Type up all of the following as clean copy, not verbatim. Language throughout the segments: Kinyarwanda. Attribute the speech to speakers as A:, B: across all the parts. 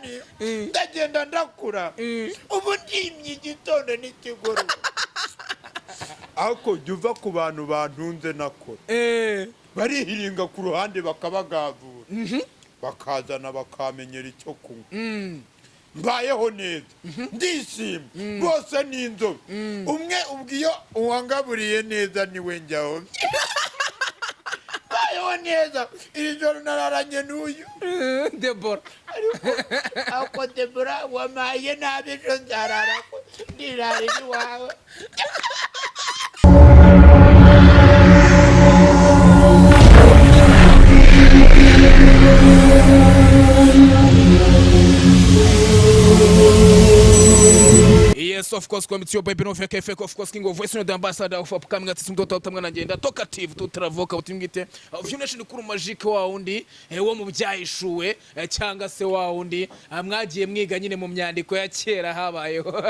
A: Indani ndagenda ndakura, ubu ndimye igitondo n'ikigoroba, ariko jya uva ku bantu bantunze nakora. Barihiringa ku ruhande bakabagavura, bakazana bakamenyera icyo kunywa. Mbayeho neza, ndishimye, bose ni inzobe. Umwe ubwo iyo uwangaburiye neza niwe njyaho. Mbayeho neza, iri joro nararanye n'uyu.
B: Debora.
A: Ako Debora wamaye nabi, ejo nzarara ndirarira iwawe.
B: Yes, of course, it's your baby, no fake, fake, of course, king of voice, the ambassador of upcoming artist, mtoto utamwana ngenda, talkative, tutravoka, utimwite, of nation kuru magic wa wundi, wo mu byahishuwe, cyangwa se wa wundi, mwagiye mwiga nyine mu myandiko ya kera habayeho.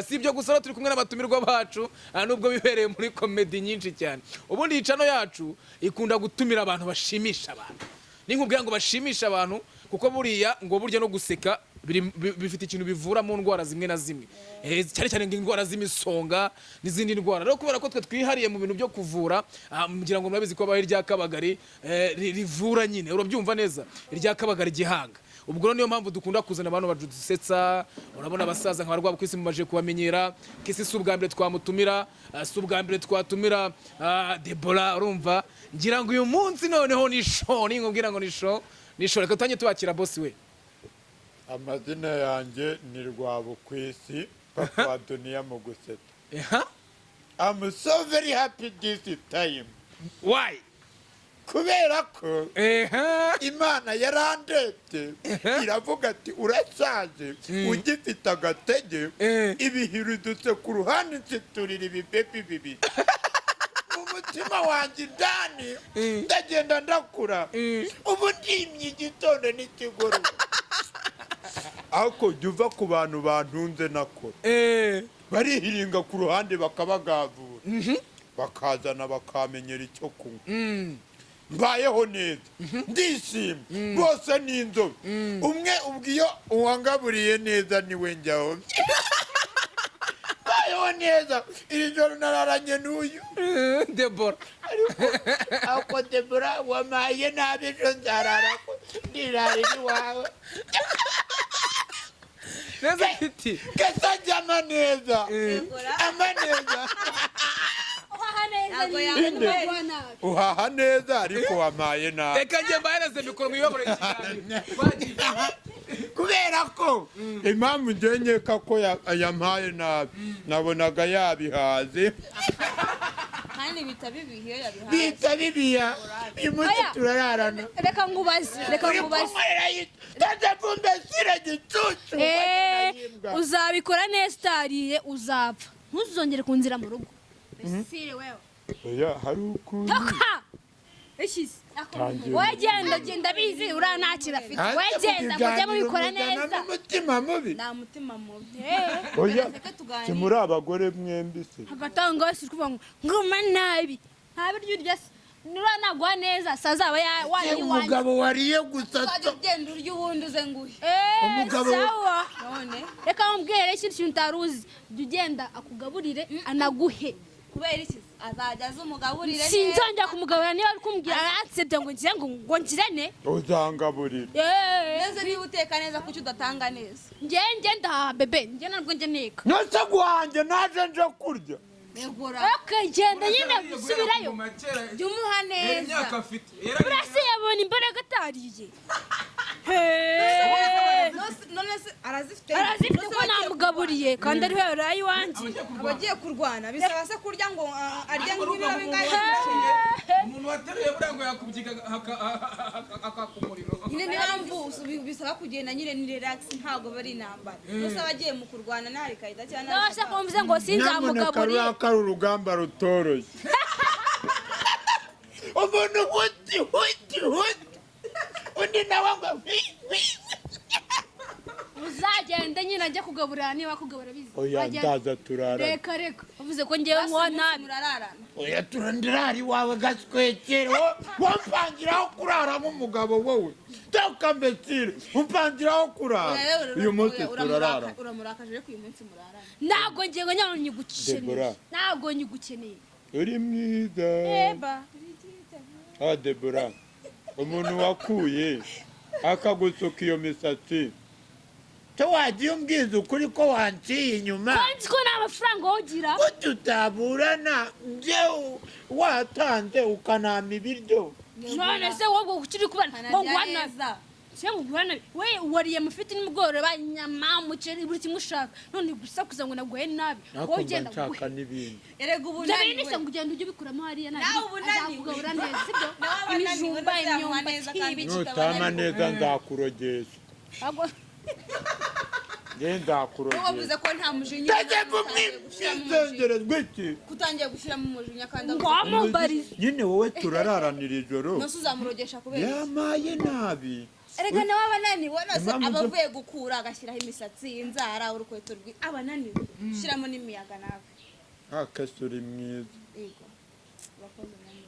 B: Si ibyo gusa rero, turi kumwe n'abatumirwa bacu, nubwo bibereye muri comedy nyinshi cyane. Ubundi iyi channel yacu ikunda gutumira abantu bashimisha abantu. Ninkubwira ngo bashimisha abantu, kuko buriya ngo burya no guseka bifite ikintu bivura mu ndwara zimwe na zimwe, cyane cyane indwara z'imisonga n'izindi ndwara. Rero kubera ko twe twihariye mu bintu byo kuvura, ngira ngo murabizi ko habaho irya Kabagari, rivura nyine, urabyumva neza, irya Kabagari Gihanga. Ubwo rero niyo mpamvu dukunda kuzana abantu badusetsa. Urabona abasaza nka Rwabukwisi mumaje kubamenyera kisi, si ubwa mbere twamutumira, si ubwa mbere twatumira Debora. Urumva ngira ngo uyu munsi noneho ni show, ninkubwira ngo ni show, ni show. Reka tutange tubakira boss we.
A: Amazina yanjye ni Rwabukwisi, papa wa Duniya mu guseta. I'm so very happy this time.
B: Why?
A: Kubera ko Imana yarandebye iravuga ati: "Urashaje ugifite agatege." Ibihirudutse ku ruhande, nsiturira ibibebi bibiri mu mutima wanjye. Indani ndagenda ndakura, ubu ndimye igitondo n'ikigoroba, ariko jya uva ku bantu bantunze nakora. Barihiringa ku ruhande bakabagavura, bakazana bakamenyera icyo kunywa. Mbayeho neza, ndishimye, bose ni inzobe. Umwe ubwo iyo uwangaburiye neza niwe njyaho. Mbayeho neza, iri joro nararanye n'uyu.
B: Debora.
A: Ako Debora wamaye nabi, ejo nzarara ndirarira iwawe.
B: Neza mfiti.
A: Kasajya ama neza, ama neza.
C: Uhaha neza.
D: Ntabwo
C: Ni
D: yakubeshya.
C: uguha nabi.
A: Uhaha neza ariko wamaye nabi.
B: Reka njye mbahereze mikoro mwiyobore ikiganiro. Twagiye.
A: Kubera ko impamvu njye nkeka ko yampaye nabi, nabonaga yabihaze.
D: Kandi bita bibiha iyo yabihaye.
A: Bita bibiya, uyu munsi
C: Oya.
A: turararana.
C: Reka nkubaze, reka
A: Uri
C: nkubaze.
A: kunkorera taze vumbe gicucu.
C: Uzabikora neza, utariye uzapfa, ntuzongere kunzira mu rugo. Sire wewe.
A: Oya, hari ukuntu
C: Toka ishize.
A: Tangira.
C: Wowe genda, genda, bizi uriya nta kintu afite. Wowe genda mujye mubikora neza.
A: N'umutima mubi.
D: Nta mutima mubi.
A: Oya.
D: Reka tuganire.
A: Si muri abagore mwembi se?
C: Hagati aho ngaho si kuvuga ngo nguma nabi, nta biryo urya se, niba naguha neza sazaba wariye iwanjye.
A: Umugabo wariye gusa.
D: Uzajya ugenda urya ubundi uze nguhe.
C: Sawa.
D: None.
C: Reka mubwire ikindi kintu utari uzi: jya ugenda akugaburire anaguhe.
D: Kubera iki? Azajya aza umugaburire neza.
C: Sinzongera kumugaburira. Niba ari kumbwira aransebya ngo ngire ngo ngirene.
A: Uzangaburira.
D: Neza, niba uteka neza kuki udatanga neza?
C: Njye njye ndahaha bebe, njye ntabwo njye nteka.
A: Nose guhanjye naje nje kurya.
D: Egora.
C: Okay, genda nyine gusubirayo.
D: Jya umuha neza.
B: Imyaka afite.
C: Burase yabonye imbaraga atariye.
D: None se arazifite?
C: Arazifite.
D: None se
C: Ko namugaburiye kandi ariho yaraye iwanjye.
D: Abagiye kurwana bisaba se kurya ngo arye nk'ibiro bingahe?
B: Umuntu wateruye buriya ngo yakubyiga akaka umuriro.
D: Nyine niyo mpamvu bisaba kugenda nyine ni relax, ntabwo bari intambara. Nose abagiye mu kurwana nta rikahita cyangwa nta
C: Nose ko mvuze ngo
A: Nyamuneka.
C: sinzamugaburiye.
A: Ruriya ko ari urugamba rutoroshye, umuntu huti huti huti, undi nawe ngo hwi hwi.
C: Uzagende nyine ajye kugaburira niba kugaburira bizi.
A: Oya.
C: Wagenda.
A: Ndaza turarana.
C: Reka reka, uvuze ko ngewe nkwa nabi.
D: Murararana.
A: Oya, turandira iwawe gaswekere, wampangira aho kurara nk'umugabo wowe. Toka mbesire, umpangira kurara. Uyu munsi turarara.
D: Uramurakaje, ariko uyu munsi murarana.
C: Ntabwo ngiye ngo nyawe nyigukeneye.
A: Deborah.
C: Ntabwo nyigukeneye.
A: Uri mwiza.
D: Eba.
A: Ah, Debora, umuntu wakuye akagusuka iyo misatsi, cyo wagiye umbwiza ukuri ko wanciye inyuma?
C: Ko nzi ko nta mafaranga wowe ugira.
A: Ko tutaburana, njyewe watanze ukanama ibiryo.
C: None se wowe ukiri kubana ngo
D: Kanarya
C: nguha nabi?
D: neza.
C: Se ngo nguha nabi? We wariye amafiti nimugoroba, inyama, umuceri, buri kimwe ushaka, none gusakuza ngo naguhe nabi.
A: Ariko
C: Wowe
A: mba
C: ugenda
A: nshaka n'ibindi.
D: Erega ubu
C: ibyo bintu
D: unaniwe.
C: se ngo ugenda ujye ubikuramo hariya nabi.
D: Nawe uba unaniwe.
C: Azakugabura neza, sibyo?
D: Nawe aba ananiwe,
C: Ibijumba,
D: ntuzamuha neza
C: imyumbati,
D: kandi
C: ibiki.
A: Nutama neza nzakurogesha.
C: Ahubwo-
A: Nge
D: Wowe
A: nzakurogesha.
D: wavuze ko nta mujinya.
A: Tegeko.
D: Utangiye gushyiramo umujinya.
A: Mwizengerezwa iki?
D: Kutangiye gushyiramo umujinya kandi
C: Ngo wamumbarize.
A: Nyine wowe turararanira ijoro.
D: Nose uzamurogesha kubera iki?
A: Yamaye nabi.
D: Erega nawe aba ananiwe, nose
A: Impamvu
D: aba
A: zo-
D: avuye gukura, agashyiraho imisatsi, inzara, urukweto rwi, aba ananiwe, ushyiramo n'imiyaga nawe.
A: Akase, uri mwiza.
D: Yego, urakoze mwami.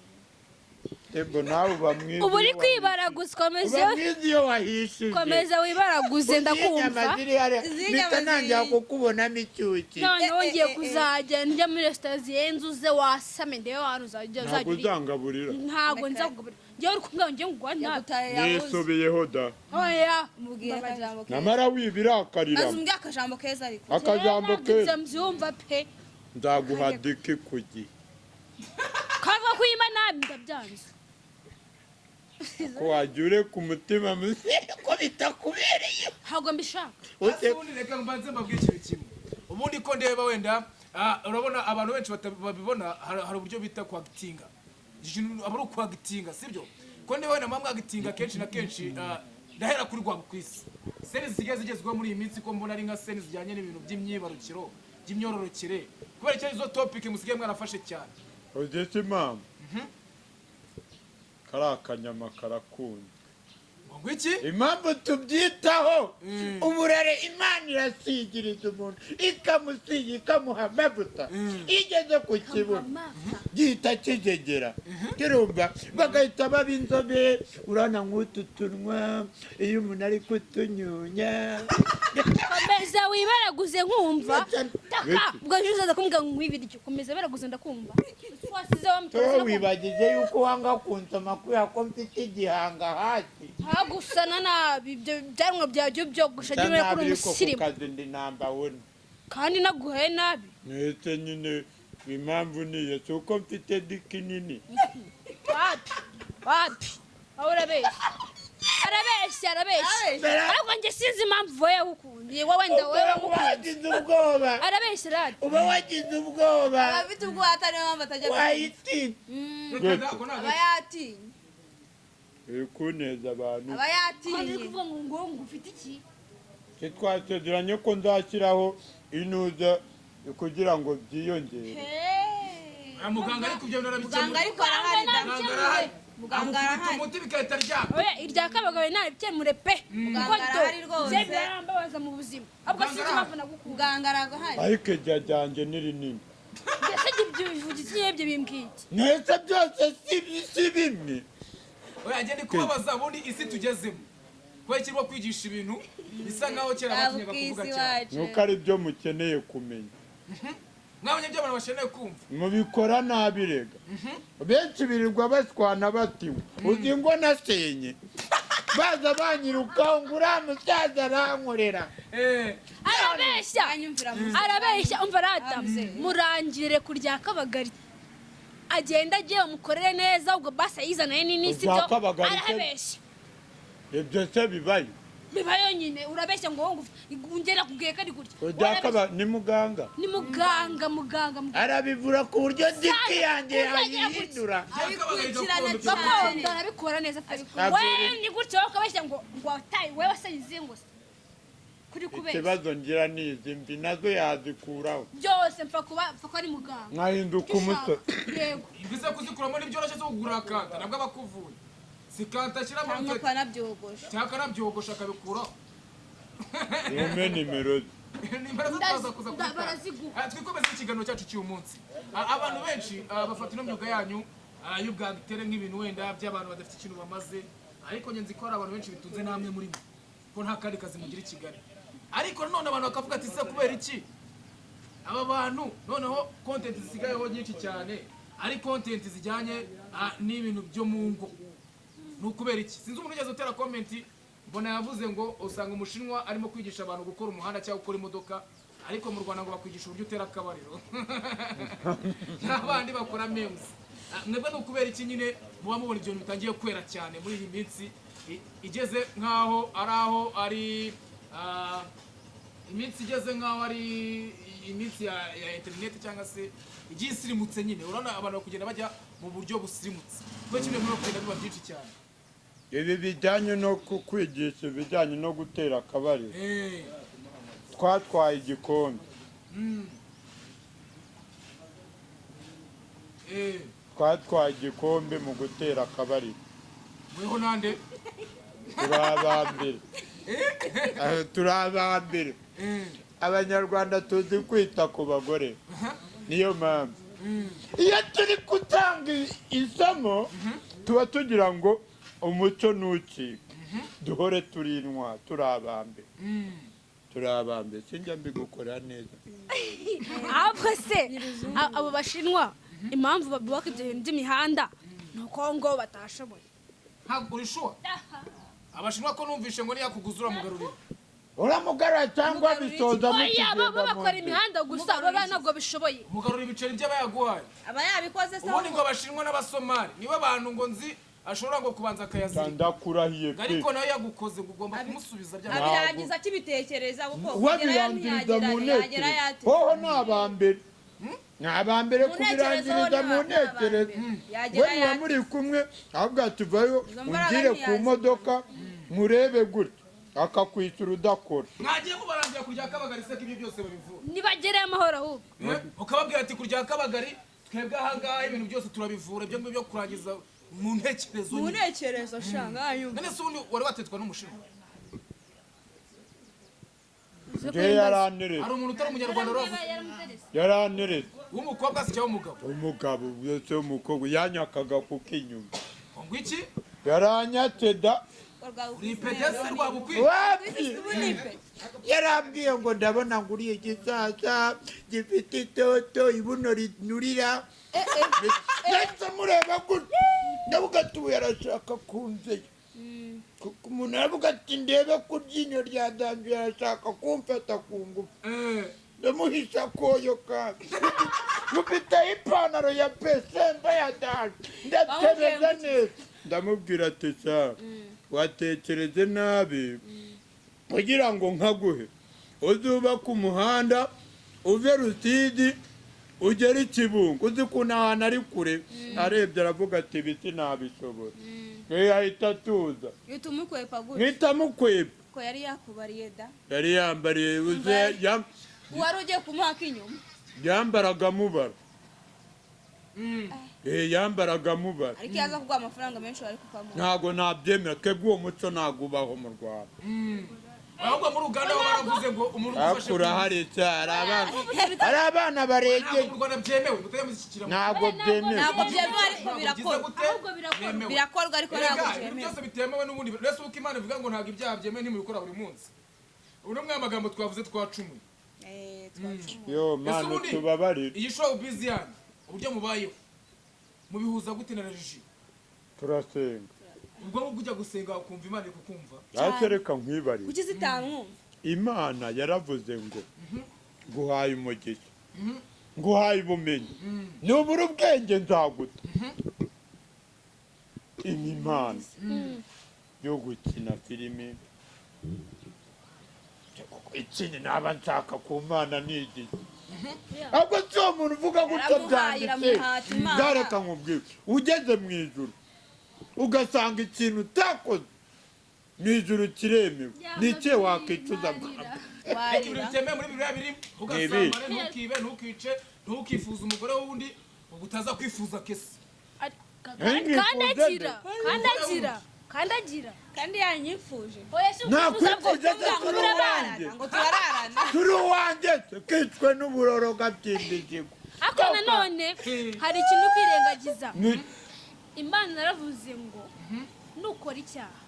A: Ebo, nawe uba mwiza
C: Ubu uri
A: iyo wahishije.
C: kwibaraguza, komeza.
A: Uba mwiza iyo wahishije.
C: Komeza wibaraguze, ndakumva.
A: Inyama ziri hariya.
D: Izi
A: Mpita
D: nyama
A: ntangira
D: ziri-
A: kukubonamo icyuki.
C: Noneho
D: Eh, eh,
C: ngiye
D: eh, eh.
C: kuzajya njya muri resitora zihenze, uze wasame ndebe ahantu uzajya
A: Ntabwo
C: uzajya urira.
A: uzangaburira.
C: Ntabwo nzakugaburira njyewe, uri kumbwira ngo ngiye nguha nabi.
D: Yagutaye yabuze.
A: Nisubiyeho da.
C: Oya.
D: Mubwire akajambo keza.
A: Namara wibirakarira.
D: Maze umbwire akajambo keza ariko.
A: Akajambo
C: Ntabwo ibyo
A: keza.
C: mbyumva pe.
A: Nzaguha diki ku gihe.
C: Kavuga ko uyima nabi, ndabyanze.
A: Ko wajya ureka umutima musi ko bitakubereye.
C: Ntabwo mbishaka.
A: Ute-
B: Ese ubundi reka mbanze mbabwire ikintu kimwe. Ubundi ko ndeba wenda urabona abantu benshi babibona, hari uburyo bita kwagitinga. Iki kintu aba ari ukwagitinga, sibyo? Ko ndeba wenda muba mwagitinga kenshi na kenshi, ndahera kuri Rwabukwisi, scene zisigaye zigezweho muri iyi minsi, ko mbona ari nka scene zijyanye n'ibintu by'imyibarukiro, by'imyororokere, kubera icyo izo topic musigaye mwarafashe cyane?
A: Uzi se impamvu? Kariya kanyama karakunzwe.
B: Ngo iki?
A: Impamvu tubyitaho, uburere Imana irasigiriza umuntu, ikamusiga, ikamuha amavuta. Iyo igeze ku kibuno gihita kijegera, kirumva bagahita baba inzobe. Urana nk'utu tunwa iyo umuntu ari kutunyunya.
C: Komeza wibaraguze nkumva taka. Ubwo ejo uzaza kumbwira ngo nkwibe ibiryo. Komeza wibaraguze, ndakumva. Wasize wamutoza.
A: Wowe wibagije yuko wanga kunsoma kubera ko mfite igihanga hasi.
C: Hagusana nabi, ibyo byanwa byawe byo byogosha, jya umenya ko uri
A: Nabi, ariko ku
C: umusirimu.
A: kazi ndi number one.
C: Kandi naguhaye nabi.
A: Mwese nyine impamvu niyo, si uko mfite dick nini.
C: Wapi, wapi, aho urabeshya, arabeshya, arabeshya.
A: Arabeshya.
C: Ariko njye sinzi impamvu wowe yagukundiye, wowe wenda wowe
A: Uba
C: wamukunze.
A: wagize ubwoba.
C: Arabeshya radi.
A: Uba wagize ubwoba.
D: Aba afite ubwoba, atari niyo mpamvu atajya.
A: Wayitinya.
B: Reka ntabwo
D: Aba
B: ntabwo
D: yatinye.
A: Uri kuneza abantu.
D: Aba
C: Kandi
D: yatinye.
C: uri kuvuga ngo ufite iki?
A: Twasezeranye ko nzashyiraho inuza kugira ngo byiyongere.
B: Aya muganga ariko ibyo bintu
D: Muganga
B: arabikemura.
D: ariko arahari da.
B: Muganga arahari.
D: Muganga
B: Amukubita
D: arahari.
B: umuti bigahita ryaka.
C: Oya, irya kabagabo ntabikemure pe.
D: Muganga arahari rwose.
C: Njye birambabaza mu buzima, ahubwo sinzi impamvu nagukunda.
D: Muganga arahari.
A: Ariko irya ryanjye ni rinini.
C: Mbese ibyo bivuga iki? Ibyo bimbwiye iki?
A: Mwese byose si bimwe.
B: Oya, njye ndi kubabaza, ubundi isi tugezemo kubera ikirimo kwigisha ibintu bisa nkaho kera batinyaga kuvuga
D: Bw'isi
B: cyane.
D: wacu.
A: Nuko ari byo mukeneye kumenya.
B: Mwabonye ibyo abantu bakeneye kumva.
A: Mubikora nabi rega. Benshi birirwa baswana batiwe, uzi ngo nasenye baza banyirukaho ngo uriya musaza arankorera.
C: Arabeshya.
D: Anyumvira mu
C: Arabeshya, umva rata.
D: Amuze.
C: Murangire kurya kabagari, agenda agiye bamukorere neza, ubwo basi ayizanaye nini, sibyo?
A: Urya Kabagari se-
C: Arabeshya.
A: Ibyo se bibayo?
C: Bibayo nyine. Urabeshya ngo wowe ngo ngera kubwiye ko ari gutya.
A: Urya kaba ni muganga.
C: Ni muganga, muganga, muganga.
A: Arabivura ku buryo dick yanjye
C: Uzagera gutya.
A: yayihindura.
D: Abikurikirana cyane.
C: Gakondo arabikora neza pe.
A: Abikora.
C: We ni gutya, wowe ukabeshya ngo wataye, wowe wasayize ngo se kuri kubeshya.
A: Ikibazo ngira ni izi mvi nazo yazikuraho.
C: Byose mpfa kuba ari muganga.
A: Nkahinduka
C: Icyo
A: umusore.
C: ushaka. Yego.
B: Bivuze kuzikuramo n'ibyoroshye zo kugura kanta, nabwo aba akuvuye, si kanta ashyiramo.
D: Cyangwa akanabyogosha.
B: Cyangwa akanabyogosha akabikuraho.
A: Ume nimero ze.
B: Nimero zo turaza kuza kubitanga.
C: Baraziguha.
B: Twikomeze ikiganiro cyacu cy'uyu munsi. Abantu benshi bafata ino myuga yanyu y'ubwagitere nk'ibintu wenda by'abantu badafite ikintu bamaze. Ariko njye nzi ko hari abantu benshi bitunze namwe muri mwe, ko nta kandi kazi mugira i Kigali. Ariko nanone abantu bakavuga ati: "Se kubera iki aba bantu noneho content zisigayeho nyinshi cyane ari content zijyanye n'ibintu byo mu ngo? Ni ukubera iki?" Sinzi umuntu ugeze utera comment, mbona yavuze ngo usanga Umushinwa arimo kwigisha abantu gukora umuhanda cyangwa gukora imodoka, ariko mu Rwanda ngo bakwigisha uburyo utera akabariro, n'abandi bakora memes. Mwebwe ni ukubera iki nyine muba mubona ibyo bintu bitangiye kwera cyane muri iyi minsi igeze nk'aho ari aho ari iminsi igeze nk'aho ari iminsi ya interineti, cyangwa se igiye isirimutse nyine? Urabona abantu bari kugenda bajya mu buryo busirimutse, kubera kimwe muri kugenda biba byinshi cyane.
A: Ibi bijyanye no kwigisha ibijyanye no gutera akabariro, twatwaye igikombe. Twatwaye igikombe mu gutera akabariro.
B: Muriho nande?
A: Turi abambere. Turi abambere. Abanyarwanda tuzi kwita ku bagore, niyo mpamvu iyo turi gutanga isomo tuba tugira ngo umuco ntucike, duhore turi intwa, turi abambere, turi abambere. Sinjya mbigukora neza.
C: Ahubwo se abo Bashinwa, impamvu bubaka ibyo bintu by'imihanda ni uko ngo batashoboye?
B: Ntabwo uri sure? Abashinwa ko numvishe ngo niyakuguza uramugarurira?
A: Uramugarura cyangwa bisoza
C: Oya, bo
A: mukigenda
C: bo
A: mu
C: bakora
A: nzira.
C: imihanda gusa, bo ntabwo bishoboye.
B: Umugarura ibiceri by'aba yaguhaye.
D: Aba yabikoze se?
B: Ubundi ngo Abashinwa n'Abasomali nibo bantu ngo nzi ashobora ngo kubanza akayazirika.
A: Ndakurahiye pe.
B: Ariko nawe yagukoze ngo ugomba kumusubiza bya
D: Abirangiza akibitekereza, kuko kugerayo
A: Wabirangiriza mu
D: ntiyagera, yagera
A: ntekerezo.
D: yate?
A: Hoho ni abambere, ni abambere
D: Mu ntekerezo
A: kubirangiriza
D: ho
A: mu
D: ni
A: ntekerezo.
D: abambere.
A: We
D: Yagera
A: muba
D: yate?
A: muri kumwe, ahubwo atuvayo
D: Izo mbaraga
A: ungire ku
D: ntiyazibona.
A: modoka nkurebe gutya, akakwishyura udakora.
B: Mwagiye mubarangira kurya Kabagari se, ko ibyo byose babivura?
C: Nibagereyo amahoro ahubwo.
B: Ukababwira ati: "Kurya Kabagari, twebwe ahangaha ibintu byose turabivura, ibyo ngibyo byo kurangiza mu ntekerezo
D: Mu
B: nyine."
D: ntekerezo shanga yumva.
B: None se ubundi wari watetwa n'Umushinwa?
A: Ngewe yaranteretse.
B: Hari umuntu utari Umunyarwanda wari wavuze?
A: Yaranteretse.
B: W'umukobwa se cyangwa w'umugabo?
A: Umugabo wese, w'umukobwa yanyakaga kuko inyuma.
B: Ngo iki?
A: Yaranyatse da.
B: Uri ipedese rwabukwiye?
A: Wapi, yarambwiye ngo ndabona ngo uriye igisaza gifite itoto, ibuno rinyurira. Ndetse mureba gutya, ndavuga ati: "Ubu yarashaka kunzeyo," kuko umuntu aravuga ati: "Ndebe ku ryinyo rya danje, yarashaka kumfata ku ngufu." Ndamuhisha koyo kandi mufiteho ipantaro ya pesemba ya danje, ndatereza neza, ndamubwira ati: "Sa watekereze nabi kugira ngo nkaguhe uzubake umuhanda uve Rusizi ugere i Kibungo." Uzi ukuntu ahantu ari kure? Arebye aravuga ati: "Ibiti nabishobora." Ahita atuza.
D: Uhita umukwepa gutya?
A: Mwita mukwepa.
D: Ko yari yakubariye da.
A: Yari yambariye uze
D: Wari ugiye kumuha ak'inyuma.
A: Yambaraga mubara. Yambaraga mubara.
D: Ariko iyo aza kuguha amafaranga menshi wari kukamuha?
A: Ntabwo nabyemera, twebwe uwo muco ntabwo ubaho mu Rwanda.
B: Ahubwo muri Uganda bo baravuze ngo umuntu ugufashe
A: Hakura hari hari abana, hari abana baregeye.
B: Ntabwo mu Rwanda byemewe, mutajya mushyikira.
A: Ntabwo byemewe.
D: Ntabwo byemewe, ariko birakorwa.
C: Ahubwo birakorwa.
B: Byemewe.
D: Birakorwa, ariko
B: Erega
D: ntabwo
B: ibintu
D: byemewe.
B: byose bitemewe n'ubundi rero uko Imana ivuga ngo ntabwo ibyaha byemewe, ntimubikora buri munsi. Ubu ni amagambo twavuze, twacumuye.
D: Twacumuye.
A: Yo
B: Ese
A: Mana,
B: ubundi
A: tubabarire.
B: iyi showbiz yanyu, uburyo mubayeho mubihuza gute na religion?
A: Turasenga.
B: Ubwo ngubwo ujya gusenga ukumva Imana iri kukumva?
A: Ase reka nkwibarire.
D: Kuki zitamwumva?
A: Imana yaravuze ngo: "Nguhaye umugisha, nguhaye ubumenyi, nubura ubwenge nzaguta." Imana yo gukina filimi, ikindi naba nshaka ku Mana ni igihe, ahubwo si uwo muntu uvuga gutya.
D: Yaramuhaye,
A: Byanditse.
D: iramuhata Imana.
A: Ngareka nkubwire, ugeze mu ijuru ugasanga ikintu utakoze mu ijuru kiremewe, ni ikihe wakwicuza?
B: Ariko ibintu
D: Warira.
B: bitemewe muri Bibiliya birimo ugasambane, ntukibe, ntukice, ntukifuze umugore w'undi, ubwo utaza kwifuza kese.
C: Kandagira, kandagira, kandagira.
D: Kandi yanyifuje.
C: Oya, si ukwifuza bwo.
A: Nakwifuje se?
D: Ngo
A: Turi uwanjye.
D: turararana, ngo turararana.
A: Turi uwanjye, kicwe n'uburoro gabyimbijigo.
C: Ariko nanone hari ikintu kwirengagiza.
A: Ni
C: Imana yaravuze ngo Nukora icyaha,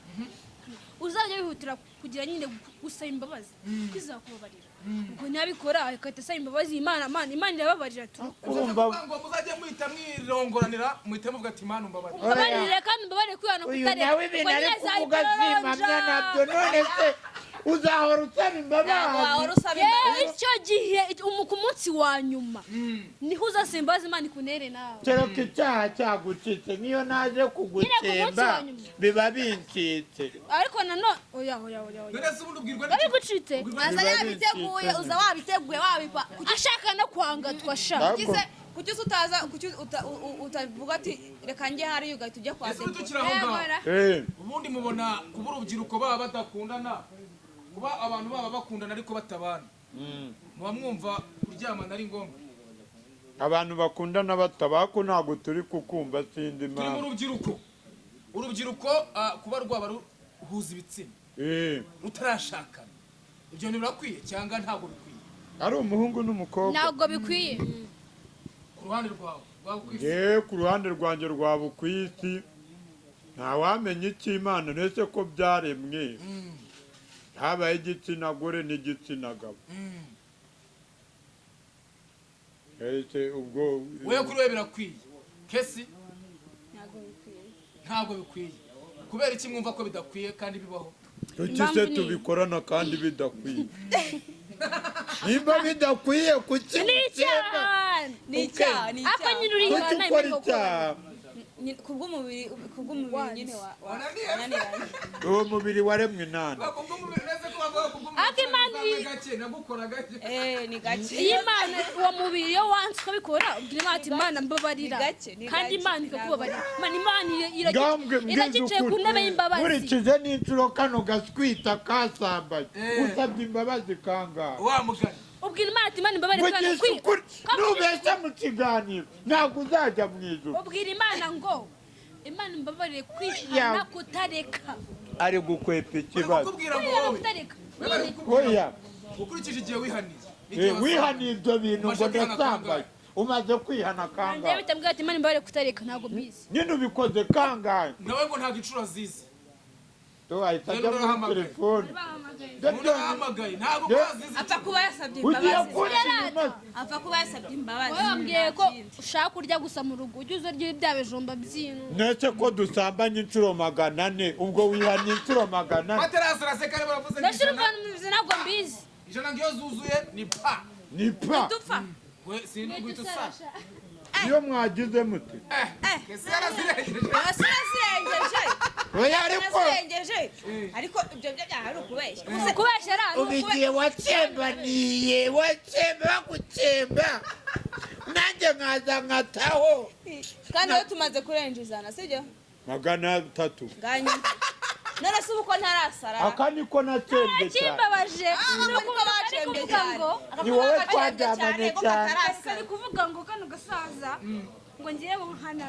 C: uzajya wihutira kugira nyine gusaba imbabazi, kuko izakubabarira. Ubwo nabikora agahita asaba imbabazi Imana, Imana irababarira tu.
A: Urumva?
B: Ngo muzajye muhita mwirongoranira, muhita muvuga ati: "Imana umbabarire."
C: Umbabarire kandi umbabarire kwihana
A: Uyu
C: kutareka.
A: nawe ibintu ari kuvuga simpamya nabyo. None se uzahora usaba
D: Ntabwo
A: imbabazi?
D: wahora usaba
C: Yewe,
D: imbabazi.
C: icyo gihe ku munsi wa nyuma niho uzasaba imbabazi, Imana ikunere nawe.
A: Kereka icyaha cyagucitse, nk'iyo naje
C: Nyine ku munsi
A: kugutsemba
C: wa nyuma.
A: biba bincitse.
C: Ariko nanone, oya, oya, oya, oya.
B: None se ubundi ubwirwa
C: Biba
B: n'iki?
C: bigucitse.
D: Aza yabiteguye, uza wabiteguye, wabipa. Kuki
C: Ashaka no kwangatwa sha.
A: Ntabwo-
D: kuki se utaza, kuki utavuga ati: "Reka njye hariya," ugahita ujya kwa
B: Ese ubu
D: Debora?
B: tukiri aho ngaho, ubundi mubona kuba urubyiruko baba badakundana, kuba abantu baba bakundana ariko batabana, muba mwumva kuryamana ari ngombwa?
A: Abantu bakundana batabako, ntabwo turi kukumva, sinzi
B: Turi mu
A: impamvu.
B: rubyiruko. Urubyiruko, kuba rwaba ruhuza ibitsina rutarashakana, ibyo bintu birakwiye cyangwa ntabwo bikwiye?
A: Ari umuhungu n'umukobwa?
C: Ntabwo bikwiye.
B: Ku ruhande rwawe rwaba ku isi?
A: Ngewe ku ruhande rwanjye rwa bukwisi, ntawamenya icyo Imana, ndetse ko byaremwe habaye igitsina gore n'igitsina gabo. Ese ubwo
B: Wewe, kuri we birakwiye, Kesi?
D: Ntabwo bikwiye.
B: Ntabwo bikwiye. Kubera iki mwumva ko bidakwiye kandi bibaho?
A: Kuki
C: Impamvu
A: se
C: ni-
A: tubikorana kandi bidakwiye? Nimba bidakwiye, kuki
C: Ni
A: mutsemba?
C: icyaha.
D: Ni icyaha, ni
C: Ariko
D: icyaha.
C: nyine
A: Kuki
C: urihana.
A: ukora icyaha?
D: Kubw'umubiri nyine wananiranye.
A: Uwo mubiri waremwe nani?
C: Ariko Imana
B: Gake nagukora gake.
D: Eh, ni gake.
C: Iyo Imana, uwo mubiri iyo wanze ukabikora, ubwira Imana ati: "Imana, mbabarira."
D: Ni gake, ni
C: Kandi
D: gake.
C: Imana ikakubabarira. Imana
A: Ngambwe mbwiza
C: iragicaye ku
A: ukuri,
C: ntebe y'imbabazi.
A: nkurikije n'inshuro kano gaswita kasambaye, usabye imbabazi kangahe?
B: Wa mugani.
C: Ubwira Imana ati: "Imana, imbabarire kwihana."
A: Vugisha ukuri, nubeshya mu kiganiro ntabwo uzajya mu ijuru.
C: Ubwira Imana ngo: "Imana, imbabarire kwihana kutareka."
A: Ari gukwepa
B: Bari
A: ikibazo.
B: kukubwira ngo
C: Kwihana
B: wowe
C: kutareka.
B: we bari kukubwira
A: Oya.
B: ukurikije igihe wihaniye n'igihe
A: Eh, wihaniye ibyo bintu ngo
B: Umaze kwihana
A: ndasambaye,
B: kangahe?
A: umaze kwihana
C: Njyewe
A: kangahe?
C: bitambwira ati: "Imana, imbabarire kutareka," ntabwo mbizi.
A: Nyine ubikoze kangahe?
B: Nawe ngo ntabwo inshuro azizi.
A: Wahita ajya muri
B: Urahamagaye.
A: telefone.
B: Umuntu arahamagaye, ntabwo ko azizi.
D: Apfa kuba yasabye
A: Ugiye
D: imbabazi.
A: kunca inyuma.
D: Apfa kuba yasabye imbabazi.
C: Wowe wambwiye ko ushaka kurya gusa mu rugo, ujye uza urya bya bijumba by'ino.
A: Ndetse ko dusambanye inshuro 400, ubwo wihanye inshuro 400?
B: Batarasarase kandi baravuze ngo
C: Ndashira
B: 100.
C: ubwanwa mbizi, ntabwo mbizi.
B: 100 ngo iyo zuzuye ni pa.
A: Ni pa.
D: Dupfa.
B: We sinugwita usa.
A: Iyo mwagize mute?
B: Eh, Kesi yarazirengeje.
D: Yasirengeje.
A: Oya, ariko
D: Yasirengeje, ariko ibyo byo byaba ari ukubeshya.
C: Kubeshya ari
A: ubu igihe watsembaniye, watsemba bagutsemba, nanjye nkaza nkataho.
D: Kandi iyo tumaze kurenjizana, sibyo?
A: 300.
D: Nganya none se ubu ko ntarasara?
A: Aka niko natsembye cyane.
C: Kimbabaje
D: Ah,
C: ni
D: ariko
C: ukuntu ari
D: bacembye
C: kuvuga
D: cyane.
C: ngo
A: Ni wowe twaryamanye cyane.
C: ari kuvuga ngo kano gasaza ngo ngiye guhana,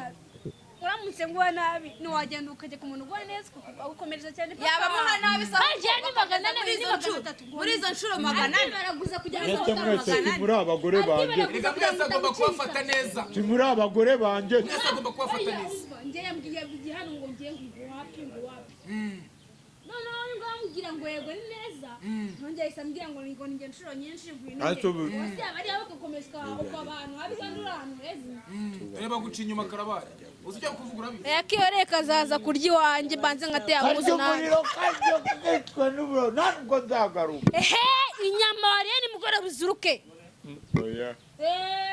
C: uramutse nguha nabi ntiwagenda ukajya ku muntu uguha neza agukomereza cyane.
D: Yaba amuha nabi se?
C: Hagiye ni 400,
D: Muri
C: ni
D: izo nshuro
C: 300.
D: muri izo nshuro 400.
C: Baraguza kugira ngo
A: Ndetse mwese si muri abagore banjye?
B: Reka, mwese agomba kubafata neza.
A: Si muri abagore banjye?
B: Mwese agomba kubafata neza.
C: Njye yambwiye yambwiye hano ngo ngiye ngo wapi, ngo wapi. Noneho ngo amubwira ngo yego ni neza, nongeye ahise ambwira ngo ni inshuro nyinshi ngwino.
A: Ariko
C: Bose yaba ari abo gukomeza uko abantu habi kandi uri ahantu heza.
B: Reba guca inyuma karabaye, uzi icyo kuvuga, urabizi.
C: Yakiyore kazaza kurya iwanjye mbanze nkateye
A: Karya
C: amuzi nabi.
A: umuriro, karya kicwa n'umuriro, ntabwo nzagaruka.
C: Ehe, inyama wariye nimugoroba uzuruke.
A: Oya.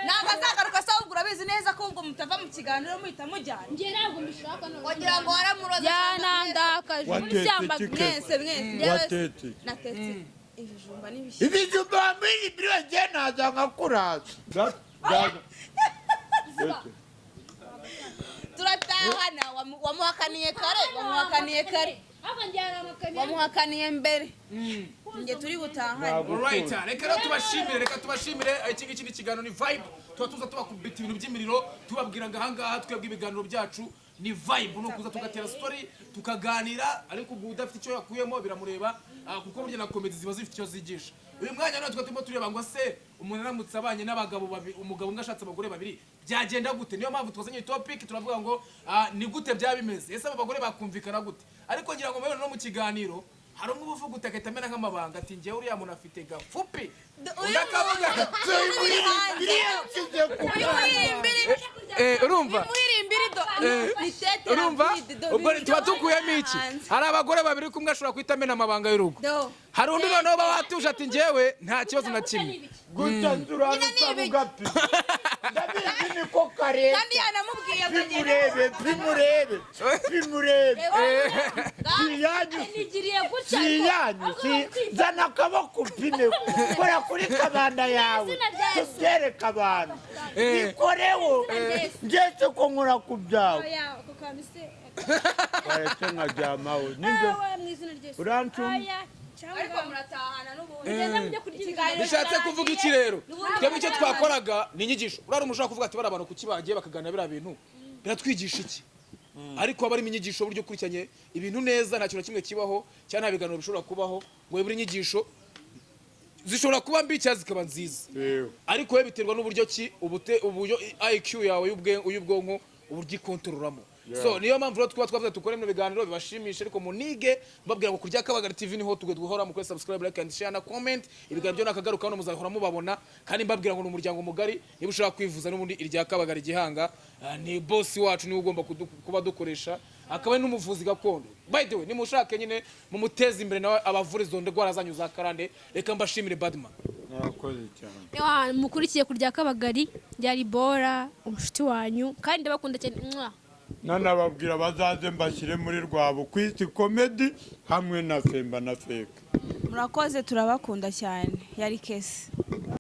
D: Ntabwo azagaruka se? Ahubwo urabizi neza ko ubwo mutava mu kiganiro muhita mujyana.
C: Njye ntabwo mbishaka none.
D: Wagira ngo waramuroze.
C: Yanandakaje muri
A: Watetse
C: shyamba.
A: iki?
D: Mwese, mwese.
A: Watetse?
D: Natetse ibijumba n'ibishyimbo.
A: Ibijumba wambaye ibiro, njye naza nkakuraza.
D: Turatahana. Wamuhakaniye kare, wamuhakaniye kare.
C: Ahubwo njye yaramakaniye.
D: Wamuhakaniye mbere, njye turi butahane.
B: Alright, reka rero tubashimire, reka tubashimire. Iki ngiki ni ikiganiro, ni vibe, tuba tuza tubakubita ibintu by'imiriro, tubabwira ngo ahangaha twebwe ibiganiro byacu ni vibe, ni ukuza tugatera story, tukaganira, ariko ubwo udafite icyo yakuyemo biramureba. Kuko burya na comedy ziba zifite icyo zigisha. Uyu mwanya none twe turimo tureba ngo se umuntu aramutse abanye n'abagabo babiri, umugabo umwe ashatse abagore babiri, byagenda gute? Niyo mpamvu twazanye iyi topic, turavuga ngo ni gute byaba bimeze, ese abo bagore bakumvikana gute? Ariko ngira ngo mubibone no mu kiganiro, hari umwe uba uvuga uti agahita amena nk'amabanga ati: "Njyewe uriya muntu afite gafupi." Undi akavuga
A: Nsize ku
B: Urumva?
D: Muhirimbiri do ni tete.
B: Urumva?
D: Rapide, do
B: Ubwo
D: biri
B: tuba
D: do
B: dukuyemo iki?
D: hanze.
B: Hari abagore babiri, kumwe ashobora guhita amena amabanga y'urugo.
D: Do.
B: Hari undi noneho uba watuje ati: "Njyewe nta kibazo na kimwe."
A: Gusa nzurabisaba ugapima, ndabizi niko kareta.
D: Kandi yanamubwiye akagenda.
A: Pimurebe, pimurebe, pimurebe, si iyanyu.
C: Nigiriye gutya.
A: Si iyanyu, si zana akaboko upime, kora kuri kabanda yawe.
C: Izina rya Yesu.
A: Tubyereke abantu bikoreho ngeze ko nkora ku byawe.
C: Oya, ako kantu se?
A: Waretse nkajyamaho nibyo.
C: Awe, mu izina rya Yesu.
A: Urancuma.
C: Oya, cyangwa
D: Ariko muratahana n'ubundi.
C: Mugende mujye kurya
D: Ikiganiro
B: Bishatse kuvuga iki rero?
C: N'ubundi
B: Twebwe icyo twakoraga ni inyigisho. Uriya umuntu ushobora kuvuga ati: "Bariya bantu kuki bagiye bakaganira biriya bintu, biratwigisha iki?" Ariko haba harimo inyigisho, uburyo ukurikiranye ibintu neza, nta kintu na kimwe kibaho cyangwa nta biganiro bishobora kubaho ngo buri inyigisho zishobora kuba mbi cyangwa zikaba nziza.
A: Yewe.
B: Ariko we biterwa n'uburyo ki ubute, uburyo IQ yawe y'ubwonko uburyo ikontororamo. So niyo mpamvu rero twaba twavuze dukore bino biganiro bibashimisha, ariko munige mbabwira ngo kurya Kabagari TV niho tugwe duhora mukore subscribe, like and share na comment. Ibiganiro byo nakagaruka hano muzahora mubabona, kandi mbabwira ngo ni umuryango mugari. Niba ushaka kwivuza n'ubundi irya Kabagari Gihanga, ni boss wacu, niwe ugomba kuba dukoresha, akaba ari n'umuvuzi gakondo. By the way, nimushake nyine mumuteze imbere nawe abavura izo ndwara zanyu za karande. Reka mbashimire, Badman.
A: Murakoze cyane.
C: Ewa, mukurikiye kurya Kabagari, byari bora umushuti wanyu, kandi ndabakunda cyane. Mwah.
A: Nanababwira bazaze mbashyire muri rwabo ku isi comedy hamwe na Femba na Feke.
D: Murakoze, turabakunda cyane. Yari kesi.